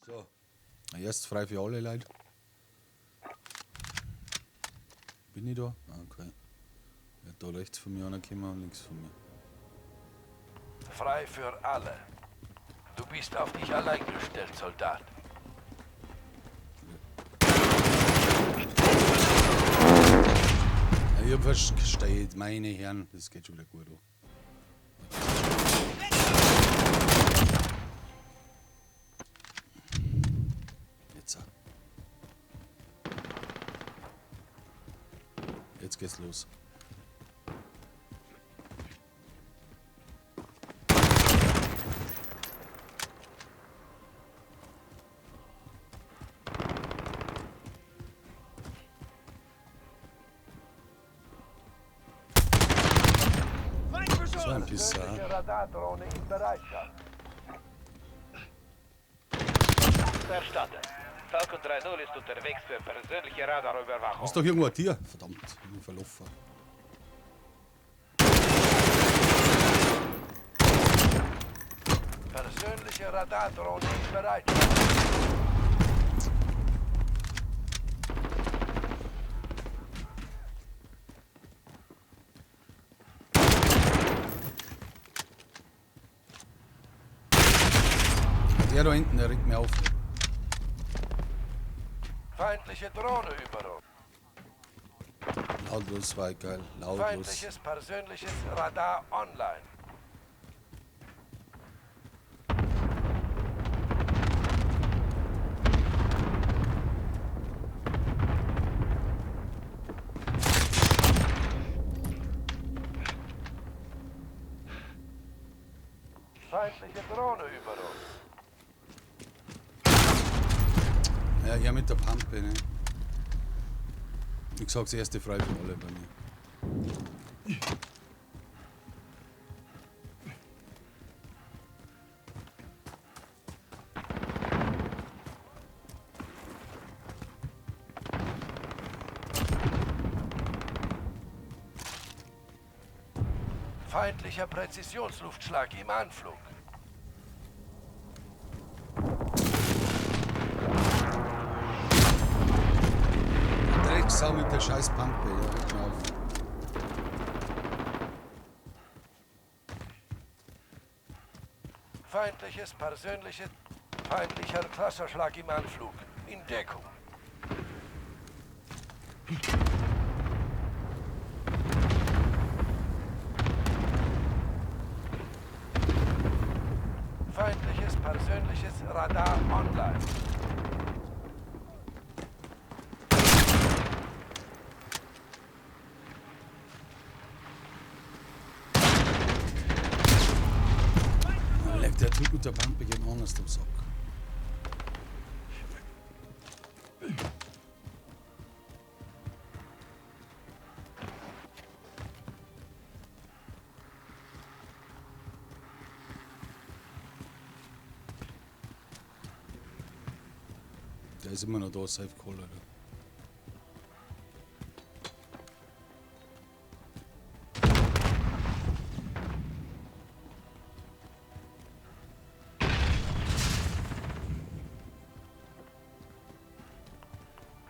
So. Erst frei für alle Leute. Bin ich da? Ah, okay. Ja, da rechts von mir einer gekommen und links von mir. Frei für alle. Du bist auf dich allein gestellt, Soldat. Ja, ich hab festgestellt, meine Herren, das geht schon wieder gut an. Jetzt. Jetzt geht's los. So ein Pisser. Persönliche Radardrohne in Bereitschaft. Verstanden. Falcon 3-0 ist unterwegs für persönliche Radarüberwachung. Ist doch irgendwo ein Tier. Verdammt, ich bin verlaufen. Persönliche Radardrohne in Bereitschaft. Der da hinten, der regt mir auf. Feindliche Drohne über uns. Lautlos war geil. Lautlos. Feindliches persönliches Radar online. Feindliche Drohne über uns. Ja, er mit der Pampe, ne? Wie gesagt, das erste frei für alle bei mir. Feindlicher Präzisionsluftschlag im Anflug. Drecksau mit der scheiß Pampe, ja, regt mir auf. Feindliches persönliches. Feindlicher Clusterschlag im Anflug. In Deckung. Feindliches persönliches Radar online. Leck, der Typ mit der Pampe geht anders am Sack. Der ist immer noch da, Safe Call, Alter.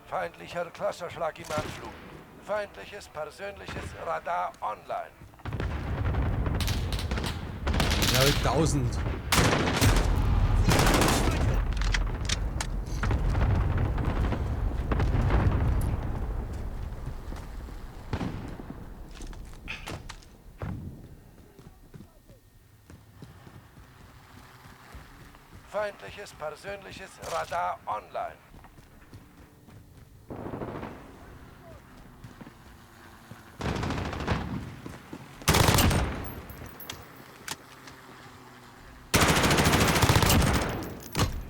Feindlicher Clusterschlag im Anflug. Feindliches persönliches Radar online. Ja, 1000. Feindliches persönliches Radar online.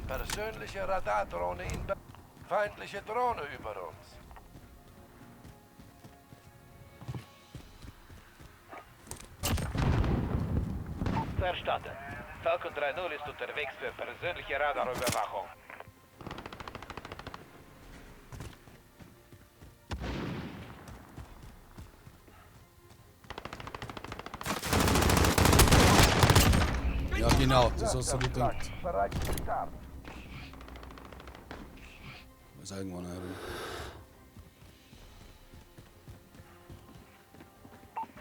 Persönliche Radardrohne in Be Feindliche Drohne über uns. Verstanden. Falcon 3-0 ist unterwegs für persönliche Radarüberwachung. Ja, genau, das hast du gedacht. Bereit zum Start. Da ist irgendwann einer drin.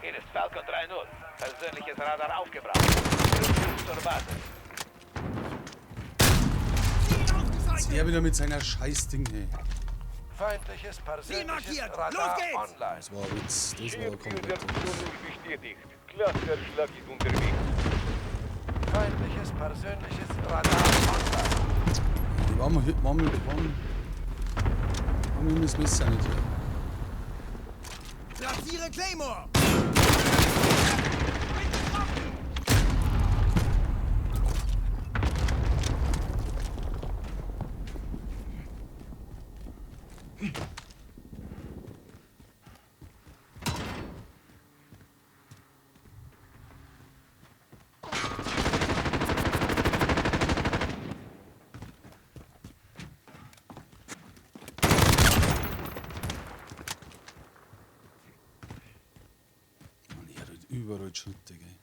Hier ist Falcon 3-0. Persönliches Radar aufgebracht. Rückzug zur Basis. Jetzt er wieder mit seiner Scheißding, hey. Feindliches persönliches markiert. Radar Los geht's. online. Das war ein Witz. Das war ein kompletter Witz. Bestätigt. Clusterschlag ist unterwegs. Feindliches persönliches Radar online. Warum das Messer nicht hier? Platziere Claymore! Überall Schritte, gell.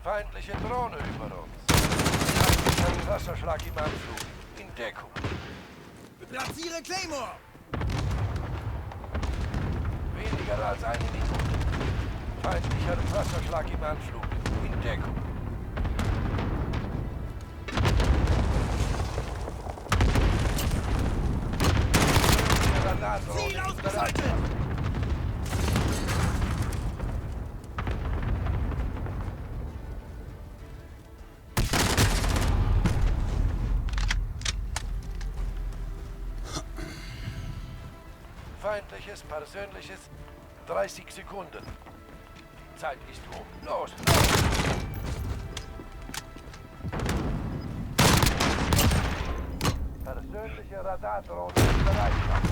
Feindliche Drohne über uns. Wasserschlag im Anflug. In Deckung. Platziere Claymore! Weniger als eine Minute. Feindlicher Wasserschlag im Anflug. In Deckung. Ziel ausgeschaltet! Feindliches, persönliches, 30 Sekunden. Die Zeit ist um. Los, los! Persönliche Radardrohne in Bereitschaft.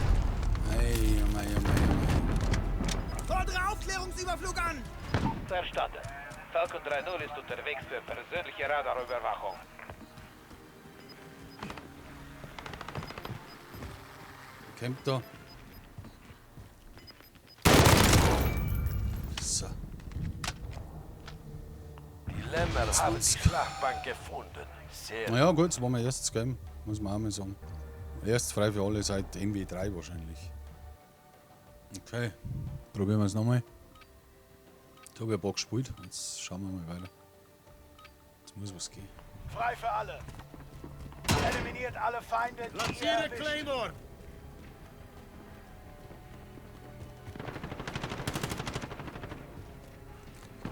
Ei, oh mei, oh mei, oh mei. Fordere Aufklärungsüberflug an! Verstanden. Falcon 3-0 ist unterwegs für persönliche Radarüberwachung. Camp da. So. Die Lämmer haben die Schlachtbank gefunden. Sehr. Naja, gut, das war mein erstes Game, muss man auch mal sagen. Erst frei für alle seit MW3 wahrscheinlich. Okay, probieren wir es nochmal. Ich habe ja ein paar gespielt, jetzt schauen wir mal weiter. Jetzt muss was gehen. Frei für alle. Eliminiert alle Feinde, die ihr erwischt. Claymore!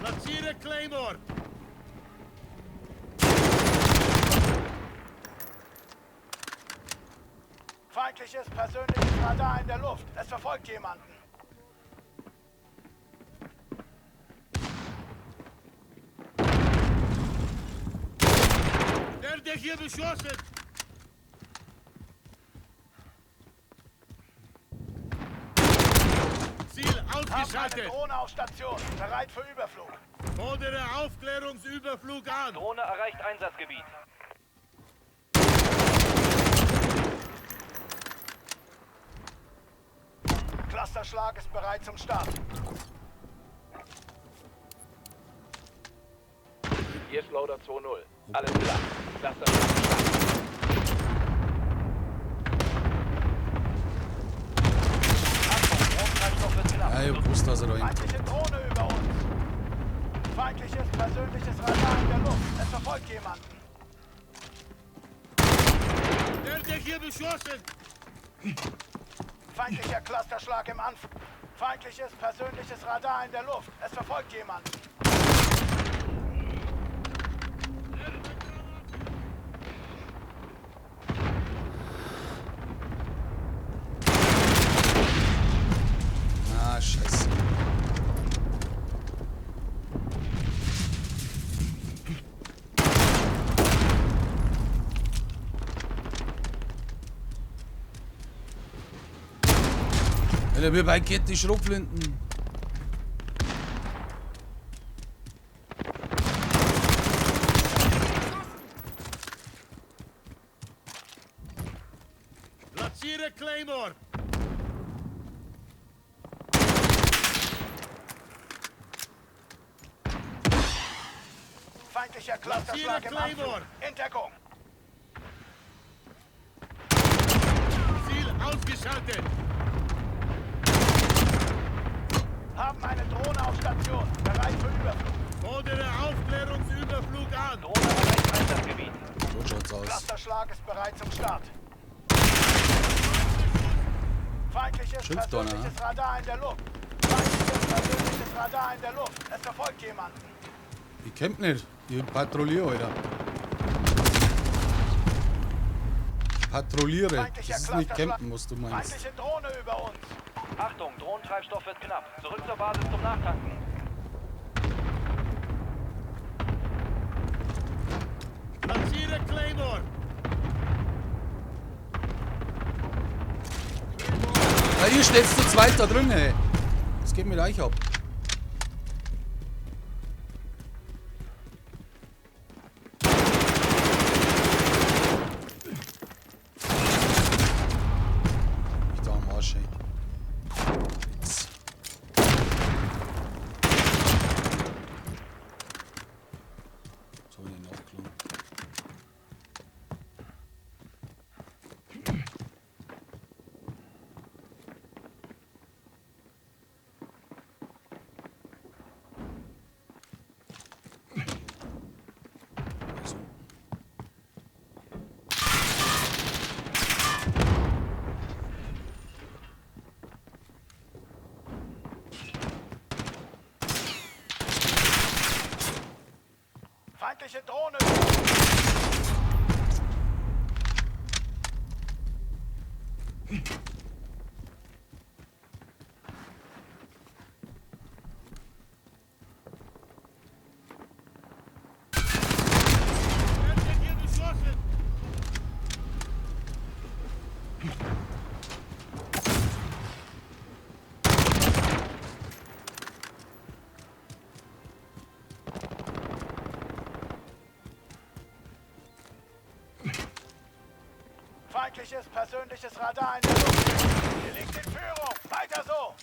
Platziere Claymore! Feindliches persönliches Radar in der Luft. Es verfolgt jemanden. Werde hier beschossen! Ziel Haben eine ausgeschaltet! Drohne auf Station. Bereit für Überflug. Fordere Aufklärungsüberflug an! Drohne erreicht Einsatzgebiet. Clusterschlag ist bereit zum Start. Hier ist Loader 2-0. Alles klar. Clusterschlag starten. Achtung, Treibstoff wird knapp. Ja, ich hab gewusst, dass er da hinkommt. Feindliche Drohne über uns. Feindliches persönliches Radar in der Luft. Es verfolgt jemanden. Werde hier beschossen! Feindlicher Clusterschlag im Anflug. Feindliches persönliches Radar in der Luft. Es verfolgt jemanden. Ah, scheiße. Alter, wie weit geht die Schrotflinten? Feindlicher Clusterschlag im Anflug. In Deckung. Ziel ausgeschaltet. Haben eine Drohne auf Station. Bereit für Überflug. Fordere Aufklärungsüberflug an. Drohne erreicht Einsatzgebiet. So schaut's aus. Clusterschlag ist bereit zum Start. Feindliches persönliches Radar in der Luft. Feindliches persönliches Radar in der Luft. Es verfolgt jemanden. Ich camp nicht. Ich patrouilliere, Alter. Ich patrouilliere. Das ist nicht campen, was du meinst. Feindliche Drohne über uns. Achtung, Drohnentreibstoff wird knapp. Zurück zur Basis zum Nachtanken. Platziere Claymore. Ja, ihr steht zu zweit da drin, ey. Das geht mit euch ab. Ich da am Arsch, ey. Jetzt. So, ich den nachgeladen. Also. Feindliche Drohne. Werde hier beschossen. Feindliches persönliches Radar in der Luft. Ihr liegt in Führung. Weiter so.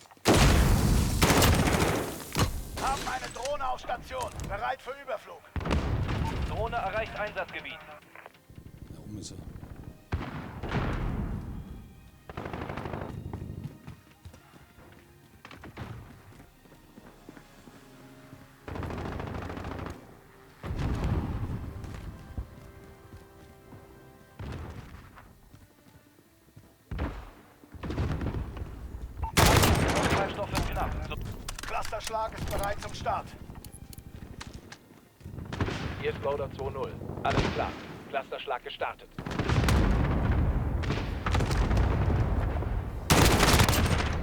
Haben eine Drohne auf Station. Bereit für Überflug. Drohne erreicht Einsatzgebiet. Da oben ist er. Clusterschlag ist bereit zum Start. Hier ist Loader 2-0. Alles klar. Clusterschlag gestartet.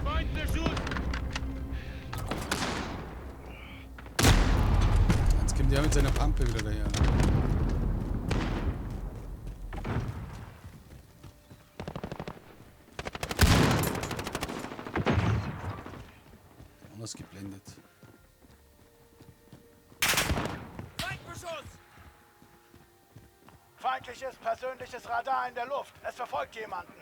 Feindbeschuss. Jetzt kommt der mit seiner Pampe wieder daher. Anders geblendet. Feindbeschuss! Feindliches persönliches Radar in der Luft. Es verfolgt jemanden.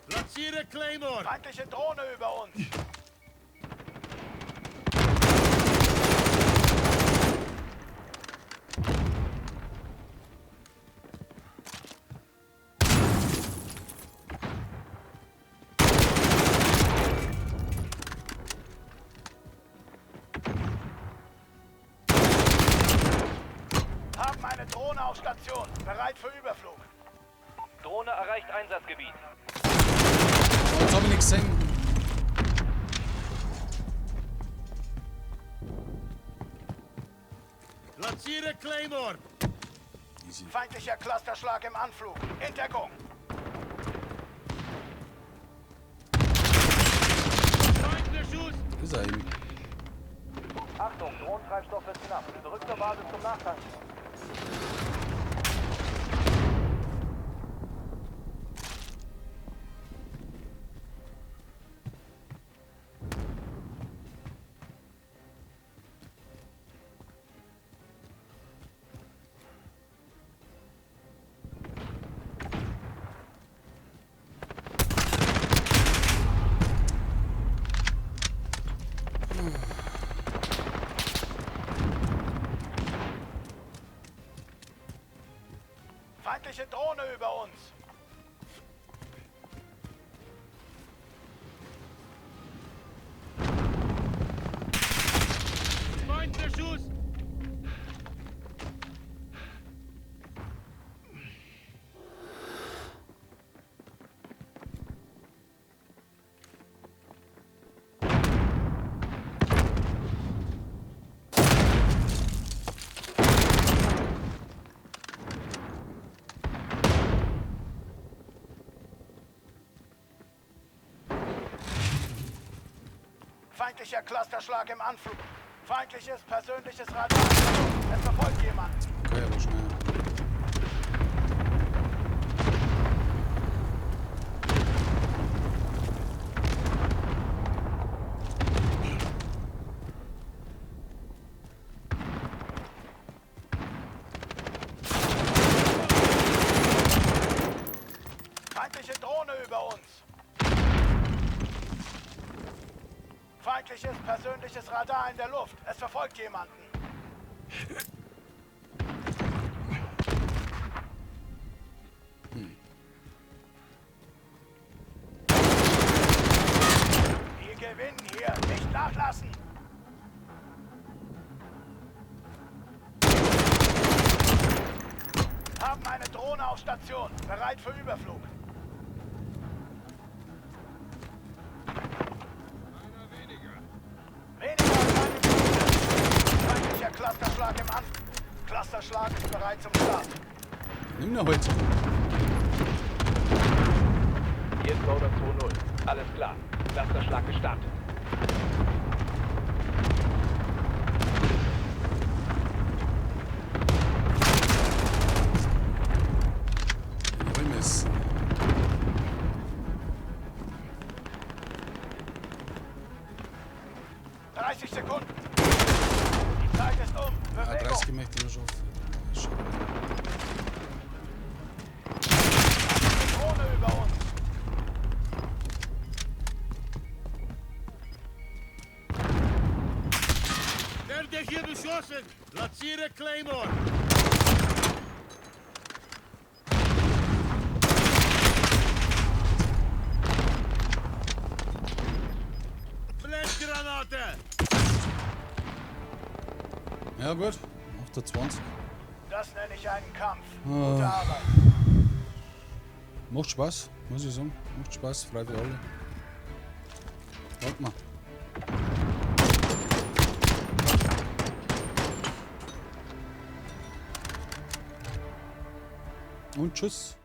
Platziere Claymore. Feindliche Drohne über uns. Haben eine Drohne auf Station. Bereit für Überflug. Drohne erreicht Einsatzgebiet. Oh, jetzt hab ich nichts gesehen. Platziere Claymore. Easy. Feindlicher Clusterschlag im Anflug. In Deckung. Feindbeschuss. Ist er eben. Achtung, Drohnentreibstoff wird knapp. Zurück zur Basis zum Nachtanken. Drohne über uns. Feindbeschuss! Feindlicher Clusterschlag im Anflug. Feindliches persönliches Radar. Es verfolgt jemand. Okay, aber schnell. Feindliche Drohne über uns. Feindliches persönliches Radar in der Luft. Es verfolgt jemanden. Wir gewinnen hier. Nicht nachlassen. Haben eine Drohne auf Station. Bereit für Überflug. Weniger als eine Minute. Feindlicher Clusterschlag im Anflug. Clusterschlag ist bereit zum Start. Nimm noch halt. Hier ist Loader 2-0. Alles klar. Clusterschlag gestartet. Räumes. 30 Sekunden. Die Zeit ist um. Ja, Bewegung. 30 möchte ich noch schaffen. Ja, schade. Drohne über uns. Werde hier beschossen! Platziere Claymore! Blendgranate! Ja gut, 28. Das nenne ich einen Kampf. Gute Arbeit. Macht Spaß, muss ich sagen. Macht Spaß, frei für alle. Warte mal. Und tschüss.